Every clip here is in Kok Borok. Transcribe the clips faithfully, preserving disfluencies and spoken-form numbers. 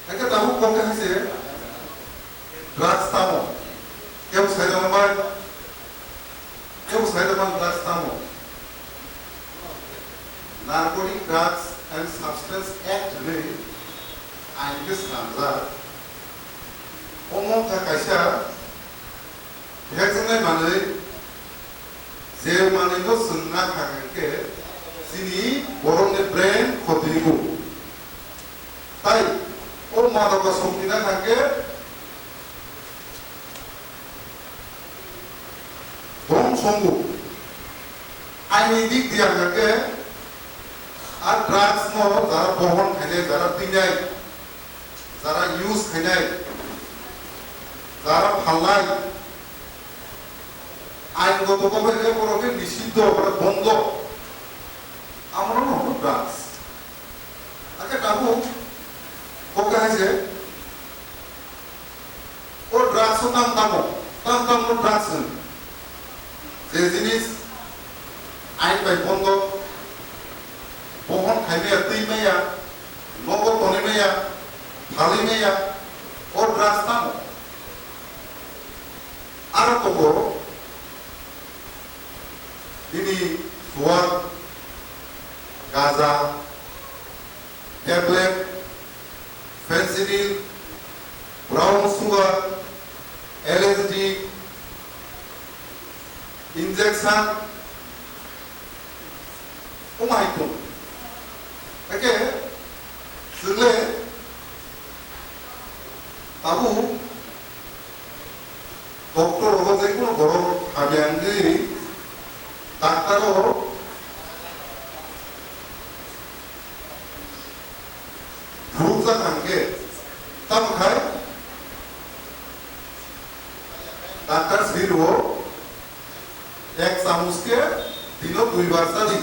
Haikhe tabuk kok khe hai se drugs tamo? Kebo sai rwma bai, kebo sai rwma drugs tamo? Narcotic Drugs and Substance Act hwnwi ain khe swnamjak. Omo wngkha kaisa phekjaknai manwi, je manwino chwng nakha hwnkhe chini borokni brain khotwi wngo. Tai o madoka sokti nakha hwnkhe bong songo. Aini dik di ang khe a drugs no jara bohon khainai, jara twinai, jara use khainai, jara phalnai, ain goto bhabe khe borok khe nishiddo, borok bondo. Amoro no hono drugs. Ake tabuk kok khe hai se O drugs o tam tamo, tam tamo drugs hwn. Je jinis ain bai bondo, bohon khai maya, twi maya, nogo tonwi maya, phalwi maya, o drugs tamo. Aro tongo bini suwak, gaja, tablet, fentanyl, brown sugar, L S D, injection, omo hai tong. Haikhe chwng le tabuk Doctor rogo je kunu borok hamya wngwi doctor o phurukjak hwnkhe, tamo khai doctor swi rwo, ek chamuch khe dino dui bar chadi.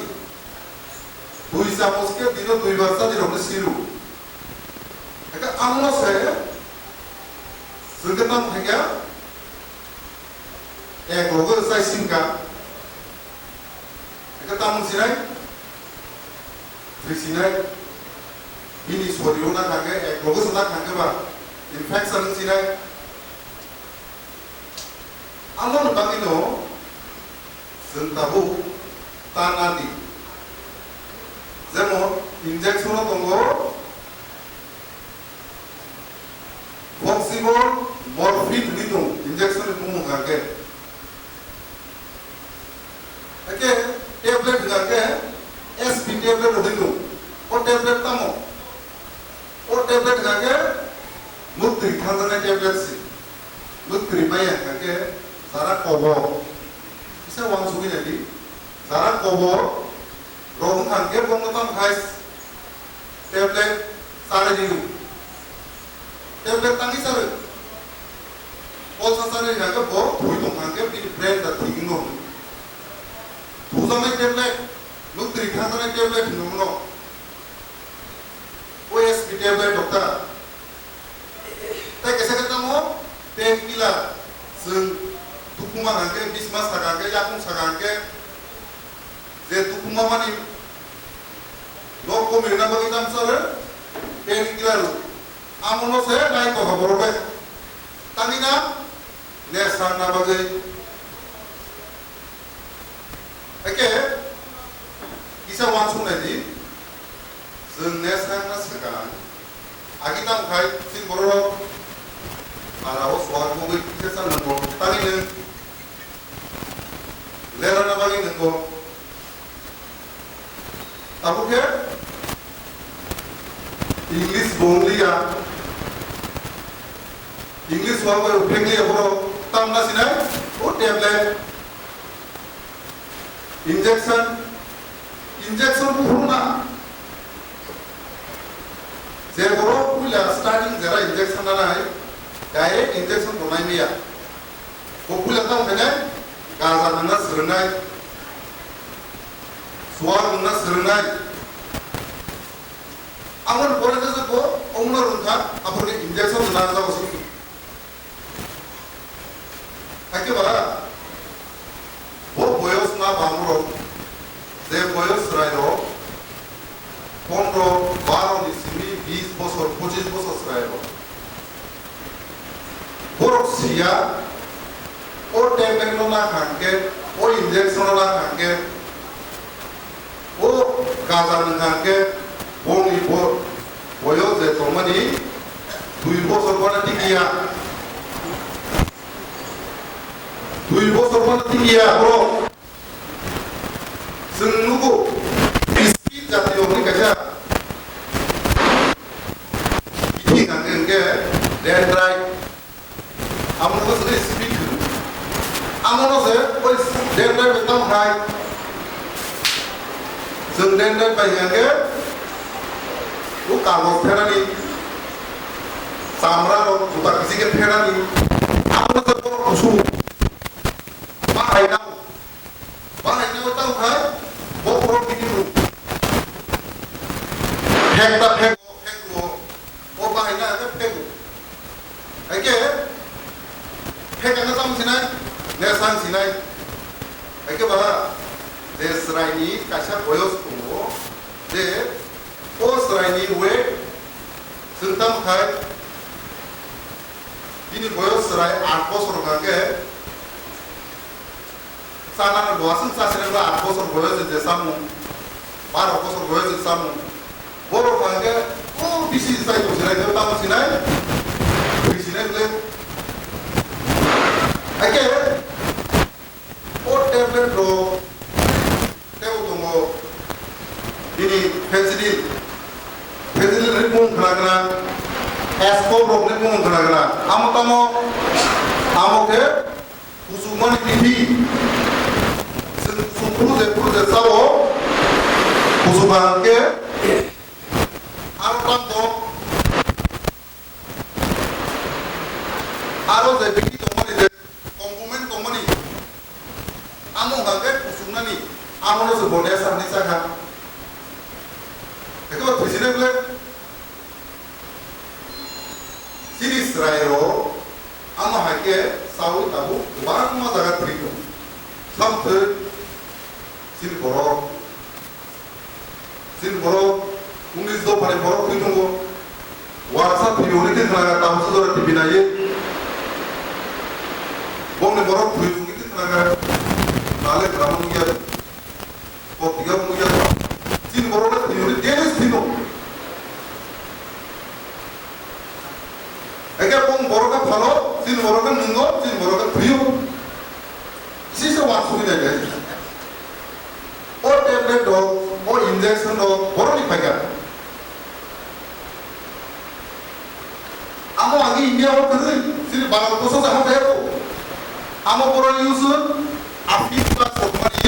Dui chamuch khe dino dui bar chadi rokni siru. Eka amno se, chwngkhe tamo khaikha, ek loge chai singkha. Eka tamo sinai, thwi sinai, bini sorio na khangkhe, ek loge se na khangkhe ba, infection wng sinai. Amoni bagwino chwng tabuk ta nadi. Jemon injection o tongo Foxibol, Morphine hwnwi tongo injection ni bumung hwnkhe. Hakhe tablet hwnkhe S P tablet hwnwi tongo. O tablet tamo? O tablet hwnkhe mwtwi thangjaknai tablet se. Mwtwi maya hwnkhe jara kobor. Kisa uansugwi naidi. Jara kobor rok wngkha hwnkhe bono tamo khai tablet charwi rw. Tablet tangwi charw. Polsa charwi hwnkhe bo thwi tongkha hwnkhe bini brain da thik wngno hwnwi. Thujaknai tablet, mwtwi thangjaknai tablet hwnwi mano. O S P tablet rok ta. Tei kaisa khe tamo painkiller, chwng tukhuma hwnkhe, bisma saka hwnkhe, yakung saka hwnkhe, je tukhuma mani nok komirna bagwi tamo charo painkiller, amono se nai tongkha borok bai. Tangwi na Nesang na bagwi. Eke kisa uansuk nai di, chwng nesang na swkang. Agi tamo khai chini borok rok para o suar bogwi kisa chang nangkho. Tani nwng lera na bagwi nangkho. Tabuk khe English bo wng liya. English bo abo phek liya borok. Tamna sinai? O tablet. Injection. Injection buphuru na. Je borok puila starting jera injection nanai, direct injection tonai maya. Bo puila tamo khainai, gaja nangna swrwngnai, suar nangna swrwngnai. Amoni pore khe bo omono rwngkha, aphuru khe injection rwna jago se. Hakhe ba, bo boyos na bangmorok, je boyos chwrairok, pondro, baro ni simi bis bosor, pochis Cholish bosor chwrairok. Borok siya, o tablet no na kha hwnkhe, o injection no na kha hwnkhe, o gaja nwng kha hwnkhe, boni bo-, boyos je tongmani dui bosor phano tikliya. Dui bosor phano tikliya borok. Chwng nugo, speed jati rokni kaisa bithi hwnkha hwnkhe dendrite. Amo no se speed hwno. Amo no se oi dendrite bai tamo hai. Chwng dendrite bai hwnkha hwnkhe o kagoj pherani, chamra rok juta kisi khe pherani. Amo no se borok kusu. Bahai nang. Bahai nang tang khai, bo borok bini ruk. Phek ta phek o, phek o, o bahai nang khe phek o. Haikhe, phek ang tang sinai, ne sang sinai. Haikhe ba, je chwraini kaisa boyos tongo, je o chwraini weight chwng tamo khai, bini boyos chwrai aat bosor wngkha khe, Chana no bo aswk cha sinai bwla aat bosor boyos je samung, baro bosor boyos je samung. Borok hwnkhe o bisi chai tong sinai, tamo sinai, bisi sinai bwle. Haikhe o tablet rok teibo tongo bini penicillin, penicillin ni mung khna khna, ascop rok ni mung khna khna. Amo tamo, amo khe Kuchukmani bithi, chwng kuchuk phuru je phuru je chao, kuchuk kaham khe aro tam tong, aro je bithi tongmani je component tongmani, amo hwnkha khe kuchuknani, amono se boniya sa hinwi sa kha. Ekheba thwisinai bwle. Chini chwrairok ano hai khe chaui tabuk kwbangma jaga thwi tongo. Samthwi chini borok, chini borok unis dophani borok thwi tongo. Warsa thwi hwnwi khe khna kha, tamsa jora T V naiwi. Bongni borok thwi hwnwi khe khna kha, nale gramo nukya. Kok tiga muya. Chini borok na thwio, ni dene thwio. Eke bong borok na phalo, chini borok na nungo, chini borok na thwio. Sisa wan suri dai dai. O tablet do, o injection do, borok ni paikha. Amo agi India o kwrwi, chini Bharat boso jaha jaya ko. Amo borok ni usun, Afin ba sokmani,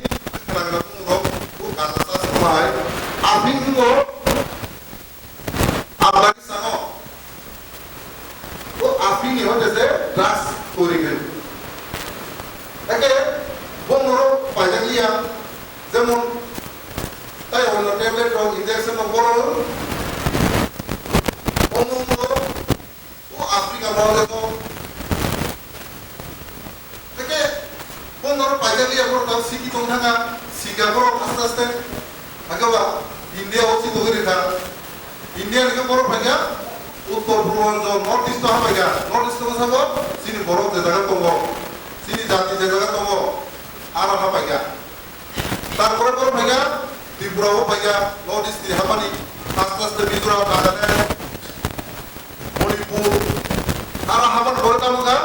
khwlangna bumung rok, o ganja sa sokma hai. Afin bo, Afghanistan o, o Afin ni hote se drugs tori khe. Eke, bo moro paijak liya, Jemon, tai ono tablet rok, injection rok borok, omo omo, o Africa rok, teke, bongor paijak liya borok, tao siki tong thanga, sika borok aste aste, hakhe ba, India o chitogwi rikha. India ni borok phaikha, Uttor Purbanchal, North East o hapaikha, North East o sabo, chini borok je jaga tongo, chini jati je jaga tongo, aro hapaikha. Tarpore borok phaikha, Tripura o phaikha, North East ni hapani, aste aste Mizoram, Nagaland, Manipur, aro hapan borok tamo kha,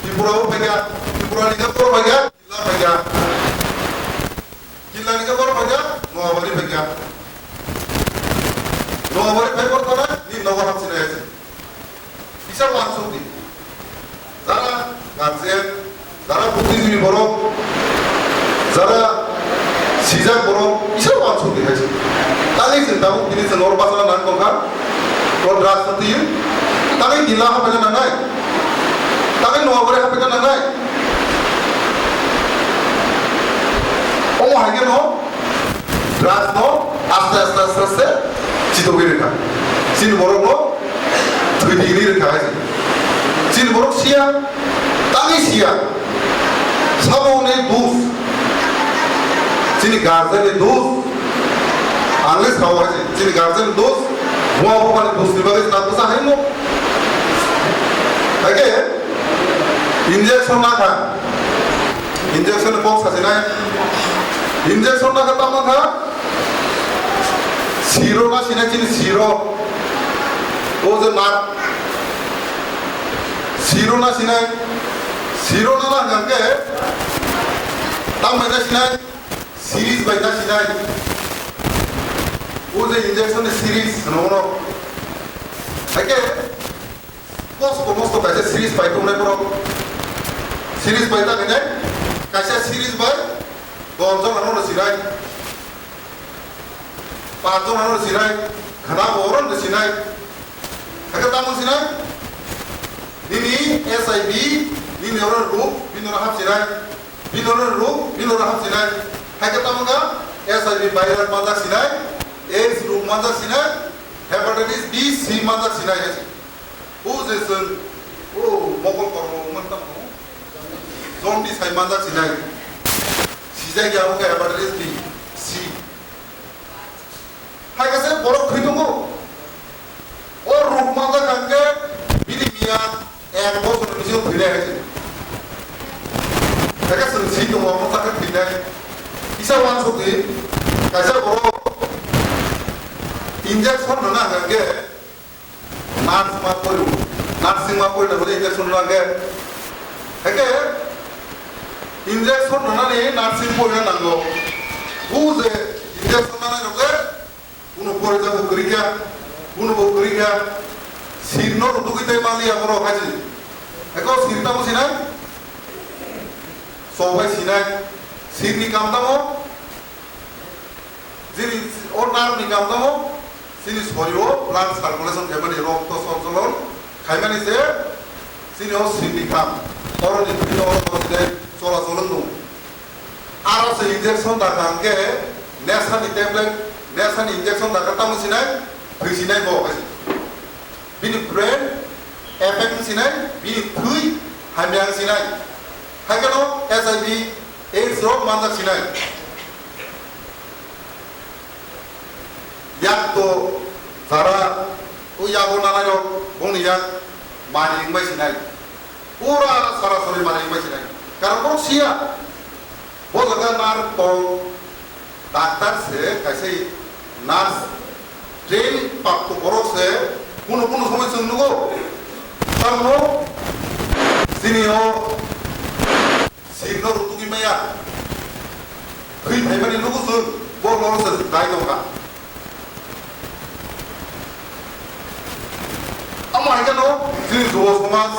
Tripura o phaikha, Tripura ni borok phaikha, Killa phaikha. Killa ni borok phaikha, Noabari phaikha. Noabari phai borok thanai, ni nogo hamsinai ase. Kisa wansuk di. Jara guardian, jara buddhijimi borok, jara sijak borok, kisa wansuk di hai se. Tali chwng tabuk tini chwng oro bachana nang tongkha, o drugs no twiwi. Tali Killa hapaina nangnai, tali Noabari hapaina nangnai. Omo hai khe no drugs no aste aste aste aste chitogwi rwkha. Chini borok no thwi digini rwkha hai se. Chini borok siya, tangwi siya. Sabo ni dus. Chini guardian ni dus. Ang le sao hai se. Chini guardian ni dus. Buma buma ni dus ni bagwi Injection nakha. Injection kok sasinai. Injection nakha tamo kha. Siro na sinai chini siro. O je na. Siro na sinai. Siro na na hangke. Tamo na sinai. Series bai ta sinai. O je injection ni series, no, no. Ake, mosto, mosto kaisa series bai tongnai borok. Series bai ta khe, kaisa series bai, don jon ano sinai. Panch jon ano sinai. Khana bo oro sinai. Ake tamo sinai. Nini S I B, nini oro ruk, nini oro hap sinai. Bini oro ruk, bini oro hamsinai. Hai khe tamo kha S I V virus manjak sinai, AIDS ruk manjak sinai, hepatitis B, C manjak sinai hai se. O je chwng, o mokol kormo wngmani tamo jaundice hai manjak sinai. Sijak ya wngkha hepatitis B, C. Hai khe se borok thwi tongo. O ruk manjak hwnkhe bini miya ek bosor ni bisingo thwinai hai se. Hai khe chwng si tongo, omo sakhe thwinai. Kisa uansukdi, kaisa borok injection rwna hwnkhe nurse ma pori, nursing ma pori nangkhe injection rwna hwnkhe. Hai khe injection rwnani nursing porina nango. O je injection nanai rok le Kuno porida bo kwrwi kha, kuno bo kwrwi kha, sir no rwtugwi tei manliya borok hai se. Eko sir tamo sinai? Sobai sinai. Sir ni kam tamo? Jini o nerve ni kam tamo? Chini sorio blood circulation khaimani, rokto soncholon khaimani se chini o sir ni kam. Oro ni bini oro sinai chola cholon tongo. Aro se injection dakha hwnkhe nesani tablet, nesani injection dakha tamo sinai, thwi sinai bo hai se. Bini brain effect sinai, bini thwi hamya sinai. Hai kheno H I V AIDS rok manjak sinai. Yak to jara o yago nanai rok bongni yak mani wngbai sinai. Pura sarasari mani wngbai sinai. Karon borok siya. Bo jaga nurse tong, doctor se kaisa nurse train prapto borok se kunu kunu somoi chwng nugo. Tamno chini o sir no rwtugwi maya. Thwi phaimani nugo chwng, bo loro se dai tongkha. Amo hai kheno chini jubo somaj,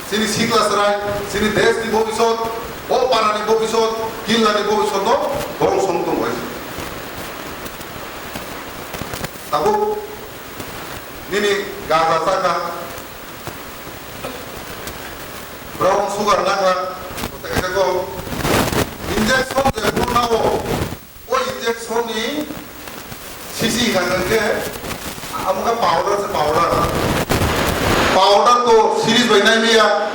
chini sikla chwrai, chini desh ni bobisot, o para ni bobisot, killa ni bobisot no borok song tongo hai. Tabuk nini gaja chakha, brown sugar nakha, tei kaisa kok injection je phuru nao. O injection ni sisi hwnka hwnkhe amo khe powder se powder. Powder to series bai nai maya.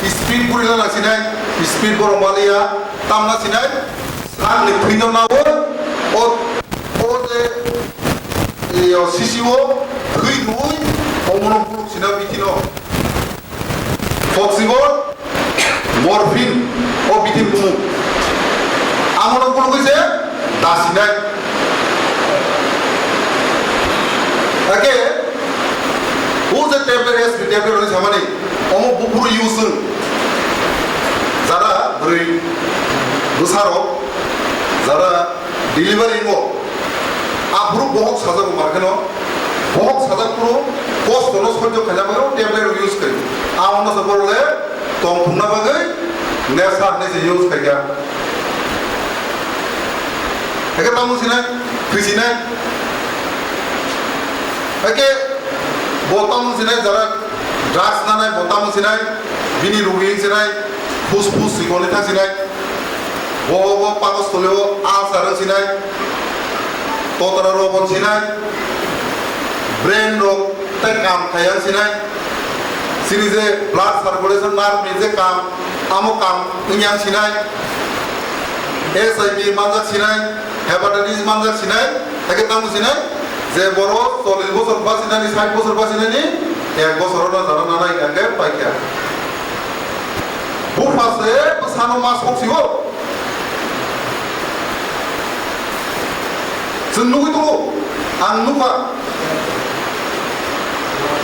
Speed puri na sinai, speed borok maliya, tamna sinai, sak ni thwi no nao, o, o je, e, o sisi o thwi nui, omono buluk sinai bithi no. Flexible morphine o bithi bumung. Amono kulugwi se dasinai. Ake o je tablet S P tablet rwni samani omo buphuru use wng. Jara bwrwi bwsarok jara delivery wngo. Aphuru bohok sajak mar kheno, bohok sajak phuru kosto no sojjo khaina bagwi tablet rok use khai. Amo no se borok le tong phungna bagwi nesa hinwi se use khai kha. Hake tamo sinai, thwi sinai. Hake bo tamo sinai jara drugs nanai, bo tamo sinai, bini rugi sinai, phus phus sikoni thang sinai. Bo bo pagos tole o ulcer wng sinai, totra rok bon sinai, brain rok tei kam khai yang sinai, chini je blood circulation nerve ni je kam, amo kam wng yang sinai, H I V manjak sinai, hepatitis manjak sinai, hai khe tamo sinai, je borok chollish bosor ba sinani, sait bosor ba sinani, ek bosor no jana nanai hingkha khe paikha. Buphang se bwsano ma sok sio. Chwng nugwi tongo, ang nukha.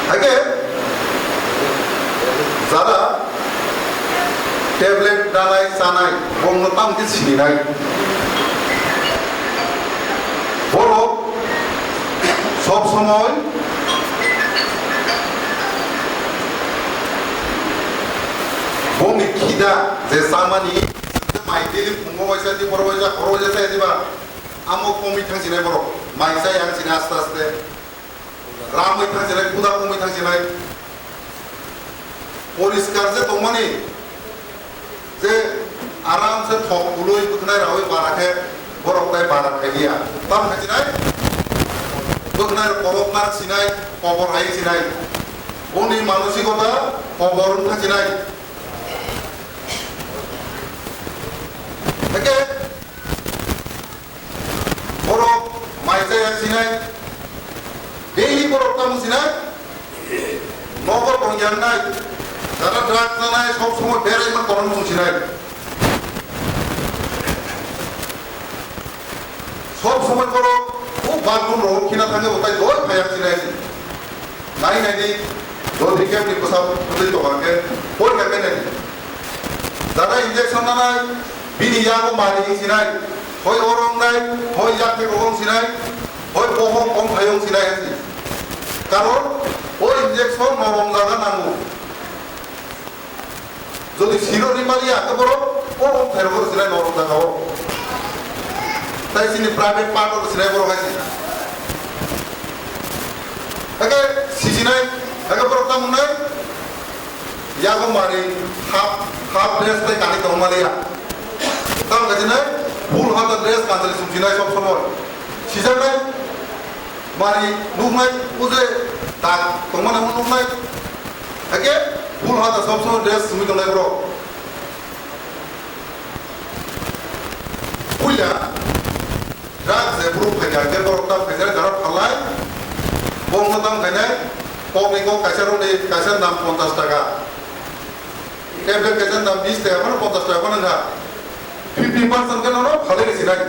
Haikhe jara tablet nanai chanai, bongno tamo khe sininai. Borok sob somoi bongni khida je chamani, mai daily phungo waisa di, borok waisa, horo waisa chaya diba, amo komwi thangsinai borok, mai chaya wngsinai aste aste, ramwi thangsinai, kuda komwi thangsinai. Poriskar je tongmani, je aram se thok pului bwkhnai rawi bara khe borok tai bara khai liya. Tam khai sinai, bwkhnai rok borok mar sinai, kobor hai sinai. Boni manosikota kobor wng khai sinai. Hake borok mai chaya sinai, daily borok tamo sinai, nogo tongyangnai, jara drug chanai, sob somoi berai ma koron mung sinai. Sob somoi borok o bathroom rogo khina thangwi bo tai doi phaiya sinai. Nai nai di, jodi khe ni bwsa bwtwi tonga khe, pori kha khe nai di. Dada injection nanai, bini yago mari wng sinai, hoi oro wngnai, hoi yak khe rogo wng sinai, hoi bohok wng phai wng sinai wng si. Karon o injection norom jaga nango. Jodi siro rimaliya, khe borok o wng phai rogo sinai norom jaga o. Tai chini private part o sinai borok hai si. Hake sisinai, hake borok tamo wngnai, yago mari half, half dress tai kanwi tongmaliya. Tamo khe sinai full hata dress kanjali sumsinai sob somoi. Sijaknai mari nuknai, uje tak tongmani nuknai. Hake full hata sob somoi dress sumwi tongnai borok. Puila drug je bru phaikha, je borok tam khaijak, jara phalai, bongno tam khainai, kokni kok kaisa rwdi, kaisa nam ponchash taka. Tablet kaisa nam bish taka, mano ponchash taka mano wngkha. Fifty percent khe nono phalai rw sinai.